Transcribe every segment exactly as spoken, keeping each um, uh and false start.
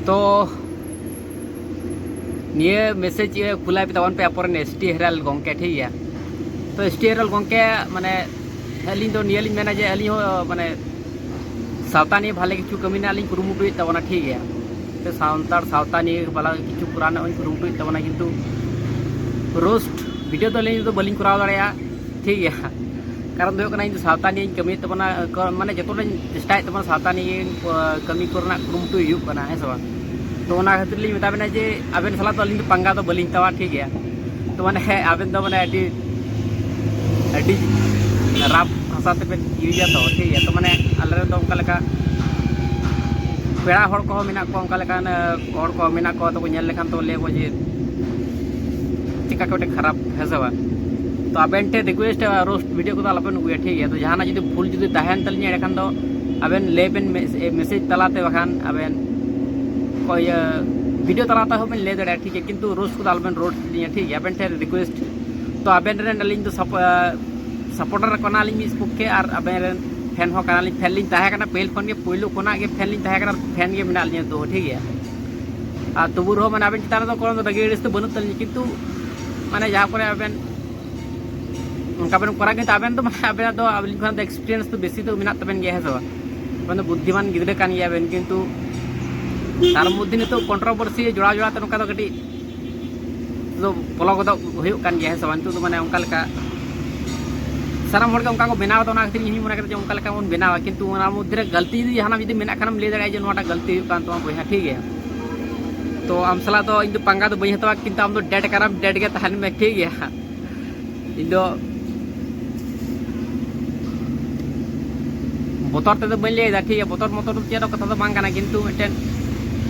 ᱛᱚ ᱱᱤᱭᱟᱹ ᱢᱮᱥᱮᱡᱽ ᱤᱭᱟᱹ ᱠᱩᱞᱟᱭ ᱯᱮ ᱛᱟᱵᱚᱱ ᱯᱮ ᱟᱯᱚᱨᱮᱱ ᱮᱥ ᱴᱤ ᱦᱮᱨᱟᱞ ᱜᱚᱢᱠᱮ, ᱴᱷᱤᱠ ᱜᱮᱭᱟ? ᱛᱚ ᱮᱥ ᱴᱤ ᱦᱮᱨᱟᱞ ᱜᱚᱢᱠᱮ, ᱢᱟᱱᱮ ᱟᱹᱞᱤᱧ ᱫᱚ ᱱᱤᱭᱟᱹ ᱞᱤᱧ ᱢᱮᱱᱟ ᱡᱮ ᱟᱹᱞᱤᱧ ᱦᱚᱸ ᱢᱟᱱᱮ ᱥᱟᱶᱛᱟ ᱱᱤᱭᱮ ᱵᱷᱟᱞᱮ ᱠᱤᱪᱷᱩ ᱠᱟᱹᱢᱤ ᱨᱮᱱᱟᱜ ᱞᱤᱧ ᱠᱩᱨᱩᱢᱩᱴᱩᱭᱮᱫ ᱛᱟᱵᱚᱱᱟ, ᱴᱷᱤᱠ ᱜᱮᱭᱟ? ᱥᱮ ᱥᱟᱱᱛᱟᱲ ᱥᱟᱶᱛᱟ ᱱᱤᱭᱮ ᱵᱷᱟᱞᱮ ᱠᱤᱪᱷᱩ ᱠᱚᱨᱟᱣ ᱨᱮᱱᱟᱜ ᱞᱤᱧ ᱠᱩᱨᱩᱢᱩᱴᱩᱭᱮᱫ ᱛᱟᱵᱚᱱᱟ, ᱠᱤᱱᱛᱩ ᱨᱳᱥᱴ ᱵᱷᱤᱰᱤᱭᱳ ᱫᱚ ᱟᱹᱞᱤᱧ ᱫᱚ ᱵᱟᱹᱞᱤᱧ ᱠᱚᱨᱟᱣ ᱫᱟᱲᱮᱭᱟᱜᱼᱟ, ᱴᱷᱤᱠ ᱜᱮᱭᱟ? ᱠᱟᱨᱚᱱ ᱫᱚ ᱦᱩᱭᱩᱜ ᱠᱟᱱᱟ, ᱤᱧ ᱫᱚ ᱥᱟᱶᱛᱟ ᱱᱤᱭᱮᱧ ᱠᱟᱹᱢᱤᱭᱮᱫ ᱛᱟᱵᱚᱱᱟ, ᱠᱚ-, ᱢᱟᱱᱮ ᱡᱚᱛᱚᱴᱟᱧ ᱪᱮᱥᱴᱟᱭᱮᱫ ᱛᱟᱵᱚᱱᱟ ᱥᱟᱶᱛᱟ ᱱᱤᱭᱮ, ᱠᱚ-, ᱠᱟᱹᱢᱤ ᱠᱚᱨᱮᱱᱟᱜ ᱠᱩᱨᱩᱢᱩᱴᱩ ᱦᱩᱭᱩᱜ ᱠᱟᱱᱟ, ᱦᱮᱸ ᱥᱮ ᱵᱟᱝ? ᱛᱚ ᱚᱱᱟ ᱠᱷᱟᱹᱛᱤᱨ ᱞᱤᱧ ᱢᱮᱛᱟ ᱵᱮᱱᱟ ᱡᱮ ᱟᱵᱮᱱ ᱥᱟᱞᱟᱜ ᱫᱚ ᱟᱹᱞᱤᱧ ᱫᱚ ᱯᱟᱝᱜᱟ ᱫᱚ ᱵᱟᱹᱞᱤᱧ ᱦᱟᱛᱟᱣᱟ, ᱴᱷᱤᱠ ᱜᱮᱭᱟ? ᱛᱚ ᱢᱟᱱᱮ ᱟᱵᱮᱱ ᱫᱚ ᱢᱟᱱᱮ ᱟᱹᱰᱤ, ᱟᱹᱰᱤ ᱨᱟᱯ ᱵᱷᱟᱥᱟ ᱛᱮᱵᱮᱱ ᱤᱭᱩᱡᱟ ᱛᱚ, ᱴᱷᱤᱠ ᱜᱮᱭᱟ? ᱛᱚ ᱢᱟᱱᱮ ᱟᱞᱮ ᱨᱮᱱ ᱫᱚ ᱚᱱᱠᱟ ᱞᱮᱠᱟ ᱯᱮᱲᱟ ᱦᱚᱲ ᱠᱚᱦᱚᱸ ᱢᱮᱱᱟᱜ ᱠᱚᱣᱟ, ᱚᱱᱠᱟ ᱞᱮᱠᱟᱱ ᱦᱚᱲ ᱠᱚ ᱢᱮᱱᱟᱜ ᱠᱚᱣᱟ, ᱛᱚ ᱠᱚ ᱧᱮᱞ ᱞᱮᱠᱷᱟᱱ ᱛᱚ ᱞᱟᱹᱭ ᱟᱠᱚ ᱡᱮ ᱪᱮᱠᱟ ᱠᱚ ᱢᱤᱫᱴᱮᱱ ᱠᱷᱟᱨᱟᱯ, ᱦᱮᱸ ᱥᱮ ᱵᱟᱝ? ᱛᱚ ᱟᱵᱮᱱ ᱴᱷᱮᱱ ᱨᱤᱠᱩᱭᱮᱥᱴ, ᱨᱳᱥᱴ ᱵᱷᱤᱰᱤᱭᱳ ᱠᱚᱫᱚ ᱟᱞᱚᱵᱮᱱ ᱟᱹᱜᱩᱭᱟ, ᱴᱷᱤᱠ ᱜᱮᱭᱟ? ᱛᱚ ᱡᱟᱦᱟᱱᱟᱜ ᱡᱩᱫᱤ ᱵᱷᱩᱞ ᱡᱩᱫᱤ ᱛᱟᱦᱮᱱ ᱛᱟᱹᱞᱤᱧᱟ, ᱮᱸᱰᱮᱠᱷᱟᱱ ᱫᱚ ᱟᱵᱮᱱ ᱞᱟᱹᱭ ᱵᱮᱱ ᱢᱮᱥ-, ᱮ, ᱢᱮᱥᱮᱡᱽ ᱛᱟᱞᱟᱛᱮ, ᱵᱟᱠᱷᱟᱱ ᱟᱵᱮᱱ ᱠᱚ ᱤᱭᱟᱹ ᱵᱷᱤᱰᱤᱭᱳ ᱛᱟᱞᱟ ᱛᱮᱦᱚᱸ ᱵᱮᱱ ᱞᱟᱹᱭ ᱫᱟᱲᱮᱭᱟᱜᱼᱟ, ᱴᱷᱤᱠ ᱜᱮᱭᱟ? ᱠᱤᱱᱛᱩ ᱨᱳᱥᱴ ᱠᱚᱫᱚ ᱟᱞᱚᱵᱮᱱ ᱨᱳᱥᱴ ᱞᱤᱧᱟ, ᱴᱷᱤᱠ ᱜᱮᱭᱟ? ᱟᱵᱮᱱ ᱴᱷᱮᱱ ᱨᱤᱠᱩᱭᱮᱥᱴ᱾ ᱛᱚ ᱟᱵᱮᱱ ᱨᱮᱱ ᱟᱹᱞᱤᱧ ᱫᱚ ᱥᱟᱯᱚ-, ᱥᱟᱯᱳᱨᱴᱟᱨ ᱠᱟᱱᱟᱞᱤᱧ ᱢᱤᱫ ᱯᱚᱠᱠᱷᱮ, ᱟᱨ ᱟᱵᱮᱱ ᱨᱮᱱ ᱯᱷᱮᱱ ᱦᱚᱸ ᱠᱟᱱᱟᱞᱤᱧ᱾ ᱯᱷᱮᱱ ᱞᱤᱧ ᱛᱟᱦᱮᱸ ᱠᱟᱱᱟ ᱯᱟᱹᱦᱤᱞ ᱠᱷᱚᱱ ᱜᱮ, ᱯᱳᱭᱞᱳ ᱠᱷᱚᱱᱟᱜ ᱜᱮ ᱯᱷᱮᱱ ᱞᱤᱧ ᱛᱟᱦᱮᱸ ᱠᱟᱱᱟ, ᱯᱷᱮᱱ ᱜᱮ ᱢᱮᱱᱟᱜ ᱞᱤᱧᱟ ᱱᱤᱛᱚᱜ ᱦᱚᱸ, ᱴᱷᱤᱠ ᱜᱮᱭᱟ? ᱟᱨ ᱛᱚᱵᱩ ᱨᱮᱦᱚᱸ ᱢᱟᱱᱮ ᱟᱵᱮᱱ ᱪᱮᱛᱟᱱ ᱨᱮᱫᱚ ᱠᱳᱱᱳ ᱨᱟᱹᱜᱤ ᱟᱹᱲᱤᱥ ᱫᱚ ᱵᱟᱹᱱᱩᱜ ᱛᱟᱹᱞᱤᱧᱟ, ᱠᱤᱱᱛᱩ ᱢᱟᱱᱮ ᱡᱟᱦᱟᱸ ᱠᱚᱨᱮ ᱟᱵᱮᱱ ᱚᱱᱠᱟ ᱵᱮᱱ ᱠᱚᱨᱟᱣ, ᱠᱤᱱᱛᱩ ᱟᱵᱮᱱ ᱫᱚ ᱢᱟᱱᱮ ᱟᱵᱮᱱᱟᱜ ᱫᱚ ᱟᱹᱞᱤᱧ ᱠᱷᱚᱱᱟᱜ ᱫᱚ ᱮᱠᱥᱯᱤᱨᱤᱭᱮᱱᱥ ᱫᱚ ᱵᱮᱥᱤ ᱫᱚ ᱢᱮᱱᱟᱜ ᱛᱟᱵᱮᱱ ᱜᱮᱭᱟ, ᱦᱮᱸ ᱥᱮ ᱵᱟᱝ? ᱟᱵᱮᱱ ᱫᱚ ᱵᱩᱫᱽᱫᱷᱤᱢᱟᱱ ᱜᱤᱫᱽᱨᱟᱹ ᱠᱟᱱ ᱜᱮᱭᱟ ᱵᱮᱱ, ᱠᱤᱱᱛᱩ ᱛᱟᱨ ᱢᱚᱫᱽᱫᱷᱮ ᱱᱤᱛᱚᱜ ᱠᱚᱱᱴᱨᱳᱵᱷᱟᱨᱥᱤ ᱡᱚᱲᱟᱣ ᱡᱚᱲᱟᱣ ᱛᱮ ᱱᱚᱝᱠᱟ ᱫᱚ ᱠᱟᱹᱴᱤᱡ ᱫᱚ ᱯᱷᱚᱞᱳ ᱠᱚᱫᱚ ᱦᱩᱭᱩᱜ ᱠᱟᱱ ᱜᱮᱭᱟ, ᱦᱮᱸ ᱥᱮ ᱵᱟᱝ? ᱱᱤᱛᱚᱜ ᱫᱚ ᱢᱟᱱᱮ ᱚᱱᱠᱟ ᱞᱮᱠᱟ ᱥᱟᱱᱟᱢ ᱦᱚᱲ ᱜᱮ ᱚᱱᱠᱟ ᱠᱚ ᱵᱮᱱᱟᱣ ᱮᱫᱟ, ᱚᱱᱟ ᱠᱷᱟᱹᱛᱤᱨ ᱤᱧ ᱦᱚᱸᱧ ᱢᱚᱱᱮ ᱠᱮᱫᱟ ᱡᱮ ᱚᱱᱠᱟ ᱞᱮᱠᱟ ᱵᱚᱱ ᱵᱮᱱᱟᱣᱟ, ᱠᱤᱱᱛᱩ ᱚᱱᱟ ᱢᱚᱫᱽᱫᱷᱮ ᱨᱮ ᱜᱟᱹᱞᱛᱤ ᱡᱩᱫᱤ ᱡᱟᱦᱟᱱᱟᱜ ᱡᱩᱫᱤ ᱢᱮᱱᱟᱜ ᱠᱷᱟᱱᱮᱢ ᱞᱟᱹᱭ ᱫᱟᱲᱮᱭᱟᱜᱼᱟ ᱡᱮ ᱱᱚᱣᱟᱴᱟᱜ ᱜᱟᱹᱞᱛᱤ ᱦᱩᱭᱩᱜ ᱠᱟᱱ ᱛᱟᱢᱟ ᱵᱚᱭᱦᱟ, ᱴᱷᱤᱠ ᱜᱮᱭᱟ? ᱛᱚ ᱟᱢ ᱥᱟᱞᱟᱜ ᱫᱚ ᱤᱧ ᱫᱚ ᱯᱟᱸᱜᱟ ᱫᱚ ᱵᱟᱹᱧ ᱦᱟᱛᱟᱣᱟ, ᱠᱤᱱᱛᱩ ᱟᱢ ᱫᱚ ᱰᱮᱰ ᱠᱟᱱᱟᱢ, ᱰᱮᱰ ᱜᱮ ᱛᱟᱦᱮᱱ ᱢᱮ, ᱴᱷᱤᱠ ᱜᱮᱭᱟ? ᱤᱧ ᱫᱚ ᱵᱚᱛᱚᱨ ᱛᱮᱫᱚ ᱵᱟᱹᱧ ᱞᱟᱹᱭ ᱮᱫᱟ, ᱴᱷᱤᱠ ᱜᱮᱭᱟ? ᱵᱚᱛᱚᱨ ᱢᱚᱛᱚᱨ ᱫᱚ ᱪᱮᱫ ᱦᱚᱸ ᱠᱟᱛᱷᱟ ᱫᱚ ᱵᱟᱝ ᱠᱟᱱᱟ, ᱠᱤᱱᱛᱩ ᱢᱤᱫᱴᱮᱱ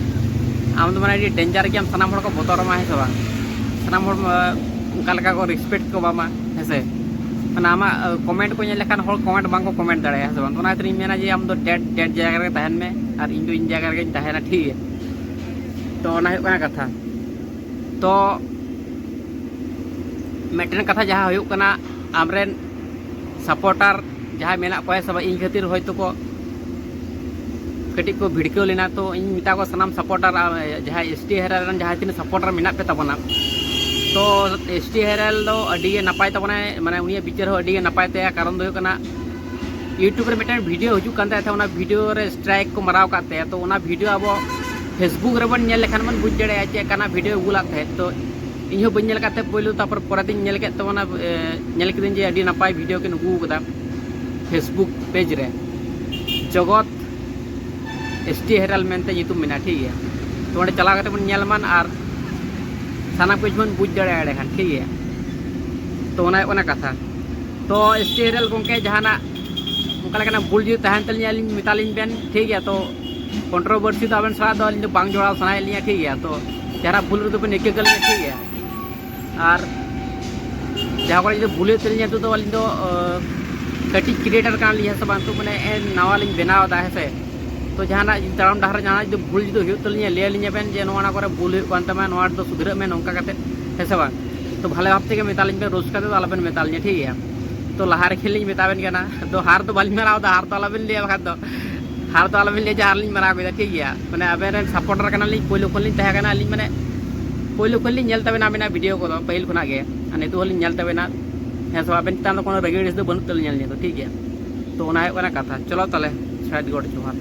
ᱟᱢ ᱫᱚ ᱢᱟᱱᱮ ᱟᱹᱰᱤ ᱰᱮᱧᱡᱟᱨ ᱜᱮᱭᱟᱢ, ᱥᱟᱱᱟᱢ ᱦᱚᱲ ᱠᱚ ᱵᱚᱛᱚᱨ ᱟᱢᱟ, ᱦᱮᱸ ᱥᱮ ᱵᱟᱝ? ᱥᱟᱱᱟᱢ ᱦᱚᱲ, ᱟᱸ, ᱚᱱᱠᱟ ᱞᱮᱠᱟ ᱠᱚ ᱨᱮᱥᱯᱮᱠᱴ ᱠᱚ ᱮᱢᱟᱢᱟ, ᱦᱮᱸ ᱥᱮ? ᱢᱟᱱᱮ ᱟᱢᱟᱜ, ᱟᱸ, ᱠᱚᱢᱮᱱᱴ ᱠᱚ ᱧᱮᱞ ᱞᱮᱠᱷᱟᱱ ᱦᱚᱲ ᱠᱚᱢᱮᱱᱴ ᱵᱟᱝ ᱠᱚ ᱠᱚᱢᱮᱱᱴ ᱫᱟᱲᱮᱭᱟᱜᱼᱟ, ᱦᱮᱸ ᱥᱮ ᱵᱟᱝ? ᱚᱱᱟ ᱠᱷᱟᱹᱛᱤᱨ ᱤᱧ ᱢᱮᱱᱟ ᱡᱮ ᱟᱢ ᱫᱚ ᱰᱮᱰ, ᱰᱮᱰ ᱡᱟᱭᱜᱟ ᱨᱮᱜᱮ ᱛᱟᱦᱮᱱ ᱢᱮ, ᱟᱨ ᱤᱧ ᱫᱚ ᱤᱧ ᱡᱟᱭᱜᱟ ᱨᱮᱜᱮᱧ ᱛᱟᱦᱮᱱᱟ, ᱴᱷᱤᱠ ᱜᱮᱭᱟ? ᱛᱚ ᱚᱱᱟ ᱦᱩᱭᱩᱜ ᱠᱟᱱᱟ ᱠᱟᱛᱷᱟ᱾ ᱛᱚ ᱢᱤᱫᱴᱮᱱ ᱠᱟᱛᱷᱟ ᱡᱟᱦᱟᱸ ᱦᱩᱭᱩᱜ ᱠᱟᱱᱟ, ᱟᱢᱨᱮᱱ ᱥᱟᱯᱳᱨᱴᱟᱨ ᱡᱟᱦᱟᱸᱭ ᱢᱮᱱᱟᱜ ᱠᱚᱣᱟ ᱥᱮ ᱵᱟᱝ, ᱤᱧ ᱠᱷᱟᱹᱛᱤᱨ ᱦᱚᱭᱛᱳ ᱠᱚ ᱠᱟᱹᱴᱤᱡ ᱠᱚ ᱵᱷᱤᱲᱠᱟᱹᱣ ᱞᱮᱱᱟ᱾ ᱛᱚ ᱤᱧ ᱢᱮᱛᱟ ᱠᱚᱣᱟ ᱥᱟᱱᱟᱢ ᱥᱟᱯᱳᱨᱴᱟᱨ, ᱡᱟᱦᱟᱸᱭ ᱮᱥ ᱴᱤ ᱦᱮᱨᱮᱞ ᱨᱮᱱ ᱡᱟᱦᱟᱸ ᱛᱤᱱᱟᱹᱜ ᱥᱟᱯᱳᱨᱴᱟᱨ ᱢᱮᱱᱟᱜ ᱯᱮ ᱛᱟᱵᱚᱱᱟ, ᱛᱚ ᱮᱥ ᱴᱤ ᱦᱮᱨᱮᱞ ᱫᱚ ᱟᱹᱰᱤ ᱜᱮ ᱱᱟᱯᱟᱭ ᱛᱟᱵᱚᱱᱟᱭ, ᱢᱟᱱᱮ ᱩᱱᱤᱭᱟᱜ ᱵᱤᱪᱟᱹᱨ ᱦᱚᱸ ᱟᱹᱰᱤ ᱜᱮ ᱱᱟᱯᱟᱭ ᱛᱟᱭᱟ᱾ ᱠᱟᱨᱚᱱ ᱫᱚ ᱦᱩᱭᱩᱜ ᱠᱟᱱᱟ, ᱭᱩᱴᱩᱵᱽ ᱨᱮ ᱢᱤᱫᱴᱮᱱ ᱵᱷᱤᱰᱤᱭᱳ ᱦᱤᱡᱩᱜ ᱠᱟᱱ ᱛᱟᱦᱮᱸᱫ, ᱚᱱᱟ ᱵᱷᱤᱰᱤᱭᱳ ᱨᱮ ᱥᱴᱨᱟᱭᱤᱠ ᱠᱚ ᱢᱟᱨᱟᱣ ᱠᱟᱫ ᱛᱟᱭᱟ᱾ ᱛᱚ ᱚᱱᱟ ᱵᱷᱤᱰᱤᱭᱳ ᱟᱵᱚ ᱯᱷᱮᱥᱵᱩᱠ ᱨᱮᱵᱚᱱ ᱧᱮᱞ ᱞᱮᱠᱷᱟᱱ ᱵᱚᱱ ᱵᱩᱡᱽ ᱫᱟᱲᱮᱭᱟᱜᱼᱟ ᱪᱮᱫ ᱞᱮᱠᱟᱱᱟᱜ ᱵᱷᱤᱰᱤᱭᱳ ᱟᱹᱜᱩ ᱞᱟᱫ ᱛᱟᱦᱮᱸᱫ᱾ ᱛᱚ ᱤᱧ ᱦᱚᱸ ᱵᱟᱹᱧ ᱧᱮᱞ ᱟᱠᱟᱫ ᱛᱟᱦᱮᱸᱫ ᱯᱳᱭᱞᱳ, ᱛᱟᱨᱯᱚᱨ ᱯᱚᱨᱮ ᱛᱤᱧ ᱧᱮᱞ ᱠᱮᱫ ᱛᱟᱵᱚᱱᱟ, ᱮ, ᱧᱮᱞ ᱠᱤᱫᱟᱹᱧ ᱡᱮ ᱟᱹᱰᱤ ᱱᱟᱯᱟᱭ ᱵᱷᱤᱰᱤᱭᱳ ᱠᱤᱱ ᱟᱹᱜᱩ ᱟᱠᱟᱫᱟ ᱯᱷᱮᱥᱵᱩᱠ ᱯᱮᱡᱽ ᱨᱮ, ᱡᱚᱜᱚᱛ ᱮᱥ ᱴᱤ ᱦᱮᱨᱟᱞ ᱢᱮᱱᱛᱮ ᱧᱩᱛᱩᱢ ᱢᱮᱱᱟᱜᱼᱟ, ᱴᱷᱤᱠ ᱜᱮᱭᱟ᱾ ᱛᱚ ᱚᱸᱰᱮ ᱪᱟᱞᱟᱣ ᱠᱟᱛᱮ ᱵᱚᱱ ᱧᱮᱞ ᱢᱟ ᱟᱨ ᱥᱟᱱᱟᱢ ᱠᱤᱪᱷᱩ ᱵᱚᱱ ᱵᱩᱡᱽ ᱫᱟᱲᱮᱭᱟᱜᱼᱟ ᱮᱸᱰᱮᱠᱷᱟᱱ, ᱴᱷᱤᱠ ᱜᱮᱭᱟ᱾ ᱛᱚ ᱚᱱᱟ ᱦᱩᱭᱩᱜ ᱠᱟᱱᱟ ᱠᱟᱛᱷᱟ᱾ ᱛᱚ ᱮᱥ ᱴᱤ ᱦᱮᱨᱟᱞ ᱜᱚᱢᱠᱮ, ᱡᱟᱦᱟᱱᱟᱜ ᱚᱱᱠᱟ ᱞᱮᱠᱟᱱᱟᱜ ᱵᱷᱩᱞ ᱡᱩᱫᱤ ᱛᱟᱦᱮᱱ ᱛᱟᱹᱞᱤᱧᱟ, ᱟᱹᱞᱤᱧ ᱢᱮᱛᱟ ᱞᱤᱧ ᱵᱮᱱ, ᱴᱷᱤᱠ ᱜᱮᱭᱟ᱾ ᱛᱚ ᱠᱚᱱᱴᱨᱳᱵᱷᱟᱨᱥᱤ ᱫᱚ ᱟᱵᱮᱱ ᱥᱟᱞᱟᱜ ᱫᱚ ᱟᱹᱞᱤᱧ ᱫᱚ ᱵᱟᱝ ᱡᱚᱲᱟᱣ ᱥᱟᱱᱟᱭᱮᱫ ᱞᱤᱧᱟ, ᱴᱷᱤᱠ ᱜᱮᱭᱟ᱾ ᱛᱚ ᱡᱟᱦᱟᱱᱟᱜ ᱵᱷᱩᱞ ᱨᱮᱫᱚ ᱵᱮᱱ ᱤᱠᱟᱹ ᱠᱟᱹᱞᱤᱧᱟ, ᱴᱷᱤᱠ ᱜᱮᱭᱟ᱾ ᱟᱨ ᱡᱟᱦᱟᱸ ᱠᱚᱨᱮ ᱡᱩᱫᱤ ᱵᱷᱩᱞ ᱦᱩᱭᱩᱜ ᱛᱟᱹᱞᱤᱧᱟ, ᱱᱤᱛᱚᱜ ᱫᱚ ᱟᱹᱞᱤᱧ ᱫᱚ, ᱟᱸ, ᱠᱟᱹᱴᱤᱡ ᱠᱨᱤᱭᱮᱴᱟᱨ ᱠᱟᱱᱟ ᱞᱤᱧ, ᱦᱮᱸ ᱥᱮ ᱵᱟᱝ? ᱱᱤᱛᱚᱜ ᱢᱟᱱᱮ ᱱᱟᱣᱟ ᱞᱤᱧ ᱵᱮᱱᱟᱣ ᱮᱫᱟ, ᱦᱮᱸ ᱥᱮ᱾ ᱛᱚ ᱡᱟᱦᱟᱱᱟᱜ ᱡᱩᱫᱤ ᱛᱟᱲᱟᱢ ᱰᱟᱦᱟᱨ ᱨᱮ ᱡᱟᱦᱟᱱᱟᱜ ᱡᱩᱫᱤ ᱵᱷᱩᱞ ᱡᱩᱫᱤ ᱦᱩᱭᱩᱜ ᱛᱟᱹᱞᱤᱧᱟ, ᱞᱟᱹᱭ ᱟᱹᱞᱤᱧᱟ ᱵᱮᱱ ᱡᱮ ᱱᱚᱣᱟ, ᱱᱚᱣᱟ ᱠᱚᱨᱮ ᱵᱷᱩᱞ ᱦᱩᱭᱩᱜ ᱠᱟᱱ ᱛᱟᱢᱟ, ᱱᱚᱣᱟ ᱨᱮᱫᱚ ᱥᱩᱫᱷᱨᱟᱹᱜ ᱢᱮ, ᱱᱚᱝᱠᱟ ᱠᱟᱛᱮ, ᱦᱮᱸ ᱥᱮ ᱵᱟᱝ? ᱛᱚ ᱵᱷᱟᱞᱮ ᱵᱷᱟᱵ ᱛᱮᱜᱮ ᱢᱮᱛᱟ ᱞᱤᱧ ᱵᱮᱱ, ᱨᱳᱥᱴ ᱠᱟᱛᱮ ᱫᱚ ᱟᱞᱚᱵᱮᱱ ᱢᱮᱛᱟ ᱞᱤᱧᱟ, ᱴᱷᱤᱠ ᱜᱮᱭᱟ᱾ ᱛᱚ ᱞᱟᱦᱟ ᱨᱮᱜᱮ ᱞᱤᱧ ᱢᱮᱛᱟ ᱵᱮᱱ ᱠᱟᱱᱟ, ᱛᱚ ᱦᱟᱨ ᱫᱚ ᱵᱟᱹᱞᱤᱧ ᱢᱟᱱᱟᱣ ᱮᱫᱟ, ᱦᱟᱨ ᱫᱚ ᱟᱞᱚᱵᱮᱱ ᱞᱟᱹᱭᱟ, ᱵᱟᱠᱷᱟᱱ ᱫᱚ ᱦᱟᱨ ᱫᱚ ᱟᱞᱚᱵᱮᱱ ᱞᱟᱹᱭᱟ ᱡᱮ ᱦᱟᱨ ᱞᱤᱧ ᱢᱟᱱᱟᱣ ᱠᱮᱫᱟ, ᱴᱷᱤᱠ ᱜᱮᱭᱟ᱾ ᱢᱟᱱᱮ ᱟᱵᱮᱱ ᱨᱮᱱ ᱥᱟᱯᱳᱨᱴᱟᱨ ᱠᱟᱱᱟᱞᱤᱧ, ᱯᱳᱭᱞᱳ ᱠᱷᱚᱱ ᱞᱤᱧ ᱛᱟᱦᱮᱸ ᱠᱟᱱᱟ ᱟᱹᱞᱤᱧ, ᱢᱟᱱᱮ ᱯᱳᱭᱞᱳ ᱠᱷᱚᱱ ᱞᱤᱧ ᱧᱮᱞ ᱛᱟᱵᱮᱱᱟ ᱟᱵᱮᱱᱟᱜ ᱵᱷᱤᱰᱤᱭᱳ ᱠᱚᱫᱚ ᱯᱟᱹᱦᱤᱞ ᱠᱷᱚᱱᱟᱜ ᱜᱮ, ᱟᱨ ᱱᱤᱛᱚᱜ ᱦᱚᱸᱞᱤᱧ ᱧᱮᱞ ᱛᱟᱵᱮᱱᱟ, ᱦᱮᱸ ᱥᱮ ᱵᱟᱝ? ᱟᱵᱮᱱ ᱪᱮᱛᱟᱱ ᱫᱚ ᱠᱳᱱᱳ ᱨᱟᱹᱜᱤ ᱟᱹᱲᱤᱥ ᱫᱚ ᱵᱟᱹᱱᱩᱜ ᱛᱟᱹᱞᱤᱧᱟ ᱟᱹᱞᱤᱧᱟᱜ ᱫᱚ, ᱴᱷᱤᱠ ᱜᱮᱭᱟ᱾ ᱛᱚ ᱚᱱᱟ ᱦᱩᱭᱩᱜ ᱠᱟᱱᱟ ᱠᱟᱛᱷᱟ᱾ ᱪᱚᱞᱚ ᱛᱟᱦᱚᱞᱮ, ᱥᱟᱭ ᱜᱚᱰ ᱡᱚᱦᱟᱨ᱾